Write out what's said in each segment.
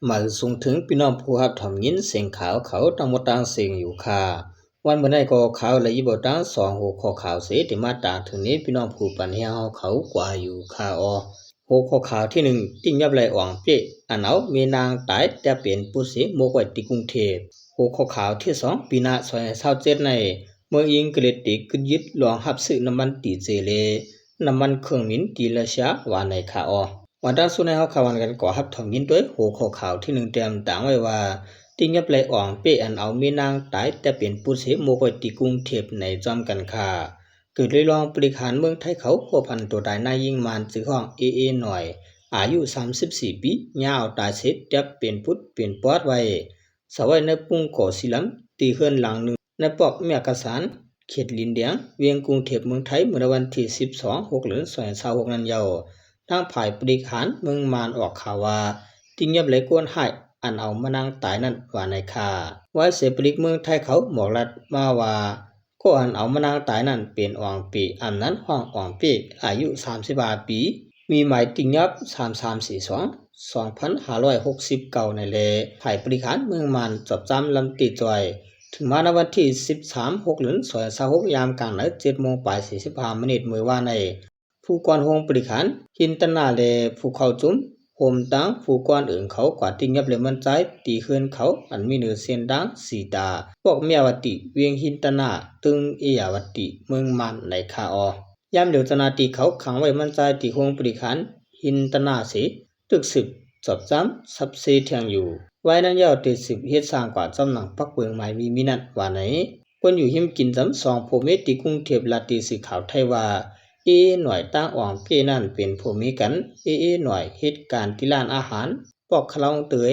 ມາສົ່ງເຖິງພີ່ນ້ອງຜູ້ຮັບຖອມຍິນສຽງຂ່າວເຂົາທັງໝົດທັງເສັງຢູ່ຄ່າ. ວັນມື້ນີ້ກໍຂ່າວລະອີບອກທັງສອງຫົວຂໍ້ຂ່າວເສ ທີ່ມາຕາງເຖິງນີ້ ພີ່ນ້ອງຜູ້ປັນແຮງເຮົາເຂົາກວ່າຢູ່ຄ່າອໍ. ຫົວຂໍ້ຂ່າວທີໜຶ່ງ ຕິງຍັບໄລ່ອອງເປ້ ອັນເອົາແມ່ນາງຕາຍແຕ່ເປັນປຸດເສ ໝົກໄວ້ທີ່ກຸງເທບ. ຫົວຂໍ້ຂ່າວທີສອງ ປີໜ້າສອງພັນຊາວເຈັດໃນ ເມືອງອັງກິດໄດ້ກຶດຍຶດລອງຮັບຊື້ນ້ຳມັນດີເຊລ ແລະ ນ້ຳມັນເຄື່ອງບິນທີ່ຣັດເຊຍວ່າໃນຄ່າອໍ. ວ່າດັ່ງສຸດໃນເຮົາຂ່າວກັນກໍຮັບຖອມຍິນດ້ວຍຫົວຂໍ້ຂ່າວທີໜຶ່ງ ແຕ້ມຕາງໄວ້ວ່າ ຕິງຍັບໄລ່ອອງເປ້ ອັນເອົາແມ່ນາງຕາຍແຕ່ເປັນປຸດເສ ໝົກໄວ້ທີ່ກຸງເທບໃນຈອມກັນຄ່າ. ເກີດເລື່ອງປະຕິຫານເມືອງໄທເຂົາພົວພັນຕົວຕາຍນາຍຍິງມານຊື່ຮ້ອງ ເອເອ ໜ້ອຍ ອາຍຸສາມສິບສີ່ປີ ຍ່າງເອົາຕາຍເສ ຈັບເປັນປຸດເປັນປອດໄວ້ ສະໄວ້ໃນປຸງກໍສີດຳ ທີ່ເຮືອນຫຼັງໜຶ່ງ ໃນປອກແມ່ກະສານ ເຂດດິນແດງ ວຽງກຸງເທບເມືອງໄທ ເມື່ອໃນວັນທີສິບສອງ ຫົກເດືອນ ສອງພັນຊາວຫົກນັ້ນເຍົາ. ທາງຝ່າຍປະຕິຫານເມືອງມານອອກຂ່າວວ່າ ຕິງຍັບໄລ່ຄົນຮ້າຍ ອັນເອົາມານາງຕາຍນັ້ນວ່າໃນຄ່າ. ວາຍເສຍປະລິກເມືອງໄທເຂົາບອກລັດມາວ່າ ກໍອັນເອົາມານາງຕາຍນັ້ນເປັນອອງເປ້ ອຳນັ້ນຮ້ອງອອງເປ້ ອາຍຸສາມສິບຫ້າປີ ມີໝາຍຕິງຍັບສາມສາມສີ່ສອງ ສອງພັນຫ້າຮ້ອຍຫົກສິບເກົ້ານັ້ນແຫຼະ. ຝ່າຍບໍລິຫານເມືອງມານຈອບຈ້ຳລຳຕິດຈອຍ ເຖິງມາໃນວັນທີສິບສາມ ຫົກເດືອນ ສອງພັນຊາວຫົກ ຍາມກາງນານ ເຈັດໂມງປາຍ ສີ່ສິບຫ້າມິນິດ ເມື່ອວານນີ້ ຜູ້ກ່ອນໂຮງບໍລິຫານ ຮິນຕະນາ ແລະ ຜູ້ເຂົ້າຊຸມ ໂຮມທັງຜູ້ກ່ອນເອີງເຂົາກວາດຕິງຍັບໄລ່ມັນຈາຍທີ່ເຮືອນເຂົາ ອັນມີເນີເສັ້ນທາງສີຕາ ພວກເມຍວະຕິ ວຽງຮິນຕະນາ ເຖິງເອຍາວະຕິ ເມືອງມານໃນຄ່າອໍ. ຍາມດຽວເຈົ້າໜ້າທີ່ເຂົາຂັງໄວ້ມັນຈາຍທີ່ໂຮງບໍລິຫານຮິນຕະນາເສ ຕຶກສືບສອບຈຳສັບເສທ່ຽງຢູ່. ວາຍນັ້ນເຍົາໄດ້ສືບເຮັດສ້າງກວາດຈຳໜັງປັກເບິ່ງໝາຍມີມີນັ້ນວ່າໃນ. ຄົນຢູ່ຮິມກິນຈຳສອງຜົວເມຍທີ່ກຸງເທບລາດທີ່ສື່ຂ່າວໄທວ່າ ເອເອ ໜ້ອຍ ຕ່າງອອງເປ້ນັ້ນເປັນຜົວເມຍກັນ. ເອເອ ໜ້ອຍ ເຮັດການທີ່ຮ້ານອາຫານ ປອກຄາລາໂອເກະ.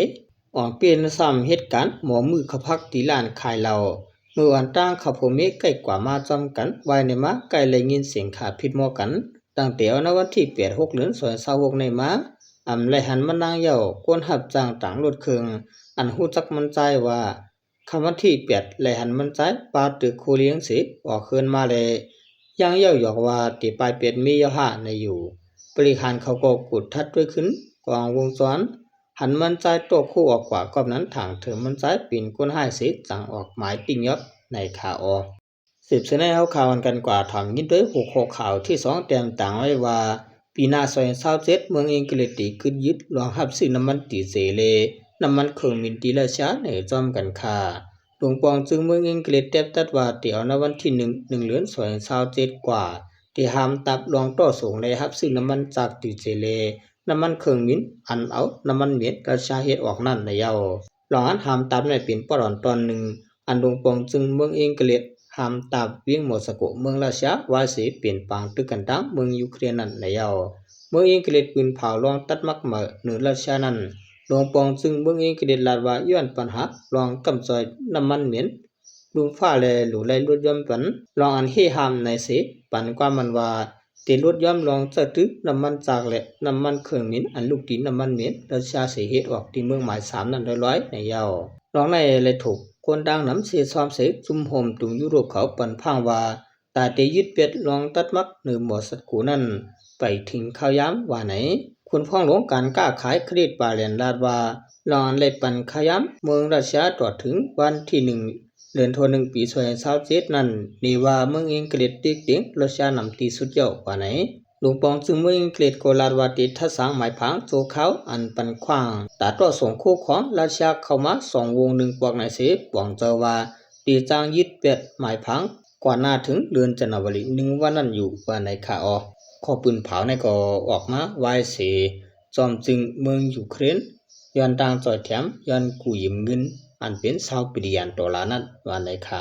ອອງເປ້ນັ້ນຊ້ຳເຮັດການໝໍ້ມືເຂົ້າພັກທີ່ຮ້ານຂາຍເຫຼົ້າ. ເມື່ອວານຕ່າງເຂົາຜົວເມຍໃກ້ກວ່າມາຈອມກັນ ວາຍໃນມາໃກ້ໄດ້ຍິນສຽງຂາຜິດໝໍ້ກັນ. ຕັ້ງແຕ່ໃນວັນທີແປດ ຫົກເດືອນ ສອງພັນຊາວຫົກໃນມາ ອຳໄລ່ຫັນມານາງເຍົາ ຄົນຮັບຈ້າງຕາງລົດເຄື່ອງ ອັນຮູ້ຈັກມັນຈາຍວ່າ ຄ່ຳວັນທີແປດ ໄລ່ຫັນມັນຈາຍປາຕຶກໂຄລຽງເສ ອອກເຮືອນມາແລະ ຢ່າງເຍົາຢອກວ່າ ເຕປາຍແປດເມເຍົາຫ້າໃນຢູ່. ບໍລິຫານເຂົາກໍກວດທັດດ້ວຍຂຶ້ນກ້ອງວົງຈອນ ຫັນມັນຈາຍໂຕະໂຄອອກກວ່າ ກອບນັ້ນຖາງເຖິງມັນຈາຍເປັນຄົນຮ້າຍເສ ຈັ່ງອອກໝາຍຕິງຍັບໃນຄ່າອໍ. ສືບເສຍໃນເຮົາຂ່າວກັນກວ່າ ຖາມຍິນດ້ວຍຫົວຂໍ້ຂ່າວທີສອງ ແຕ້ມຕາງໄວ້ວ່າ ປີໜ້າສອງພັນຊາວເຈັດ ເມືອງອັງກິດໄດ້ກຶດຍຶດລອງຮັບຊື້ນ້ຳມັນດີເຊລ ແລະ ນ້ຳມັນເຄື່ອງບິນທີ່ຣັດເຊຍໃນຈອມກັນຄ່າ. ຫຼວງປອງຈຶ່ງເມືອງອັງກິດແຕ່ງຕັດວ່າ ແຕ່ເອົາໃນວັນທີໜຶ່ງ ໜຶ່ງເດືອນ ສອງພັນຊາວເຈັດກວ່າ ໄດ້ຫ້າມຕັບລອງຕໍ່ສົ່ງ ແລະ ຮັບຊື້ນ້ຳມັນຈາກດີເຊລ ແລະ ນ້ຳມັນເຄື່ອງບິນ ອັນເອົານ້ຳມັນເມັນຣັດເຊຍເຮັດອອກນັ້ນໃນເຍົາ. ລອງອັນຫ້າມຕັບນັ້ນເປັນປອດອ່ອນຕອນໜຶ່ງ ອັນຫຼວງປອງຈຶ່ງເມືອງອັງກິດຫ້າມຕັບວຽງມໍສະໂກ ເມືອງຣັດເຊຍ ວ່າຊິເປັນປາງຕຶກກັນຕາມເມືອງຢູເຄຣນນັ້ນໃນເຍົາ. ເມືອງອັງກິດປືນເຜົາລອງຕັດໝາກເໝີເໜືອຣັດເຊຍນັ້ນ ຫຼວງປອງຈຶ່ງເມືອງອັງກິດລາດວ່າ ຍ້ອນປັນຫາລອງກຳຈອຍນ້ຳມັນເມັນ ລຸງຟ້າ ແລະ ຫຼູໄລ່ລົດຢ່ອມປັນ ລອງອັນເຮຫ້າມໃນເສ ປັນກວ່າມັນວ່າ ເຕລົດຢ່ອມລອງໃຊ້ຖືນ້ຳມັນຈາກ ແລະ ນ້ຳມັນເຄື່ອງບິນ ອັນລູກຕີນນ້ຳມັນເມັນຣັດເຊຍເສເຮັດອອກທີ່ເມືອງໝາຍສາມນັ້ນລອຍໆໃນເຍົາ. ລອງໃນໄດ້ຖືກຄົນຕ່າງນຳເຊຊ້ອມໃສ່ຊຸມໂຮມຕຸງຢູໂຣບເຂົາປັນພາງວ່າ ຕາເຕຍຶດເປັດລອງຕັດໝາກເໜືອມໍສະໂກນັ້ນ ໄປເຖິງຂ່າວຍາມວ່າໃນ. ຄຸນພອງຫຼວງການຄ້າຂາຍເຄຣດິດປາແລນລາດວ່າ ລອງອັນໄດ້ປັນຂ່າວຍາມເມືອງຣັດເຊຍຕໍ່ເຖິງວັນທີໜຶ່ງ ເດືອນໂທໜຶ່ງ ປີສອງພັນຊາວເຈັດນັ້ນ ນີ້ວ່າເມືອງອັງກິດເຕັກເຕັງຣັດເຊຍນຳທີ່ສຸດເຍົາວ່າໃນ. ຫຼວງປອງຈຶ່ງເມືອງອັງກິດກໍລາດວ່າ ໄດ້ຈັດສ້າງໝາຍຜັງຊົ່ວຄາວ ອັນປັນຂວາງຕາຕໍ່ສົ່ງຄູ່ຂອງຣັດເຊຍເຂົ້າມາສອງວົງໜຶ່ງປອກໃນເສ ປອງເຈົ້າວ່າ ໄດ້ຈ້າງຍຶດແປດໝາຍຜັງ ກ່ອນໜ້າເຖິງເດືອນຈັນນາວາຣີໜຶ່ງວັນນັ້ນຢູ່ວ່າໃນຄ່າອໍ. ຂໍ້ປືນເຜົາໃນກໍອອກມາວາຍເສ ຈອມຈຶ່ງເມືອງຢູເຄຣນ ຍ້ອນຕ່າງຈອຍແຖມ ຍ້ອນກູ້ຢືມເງິນ ອັນເປັນຊາວບິລຍອນໂດລານັ້ນວ່າໃນຄ່າ.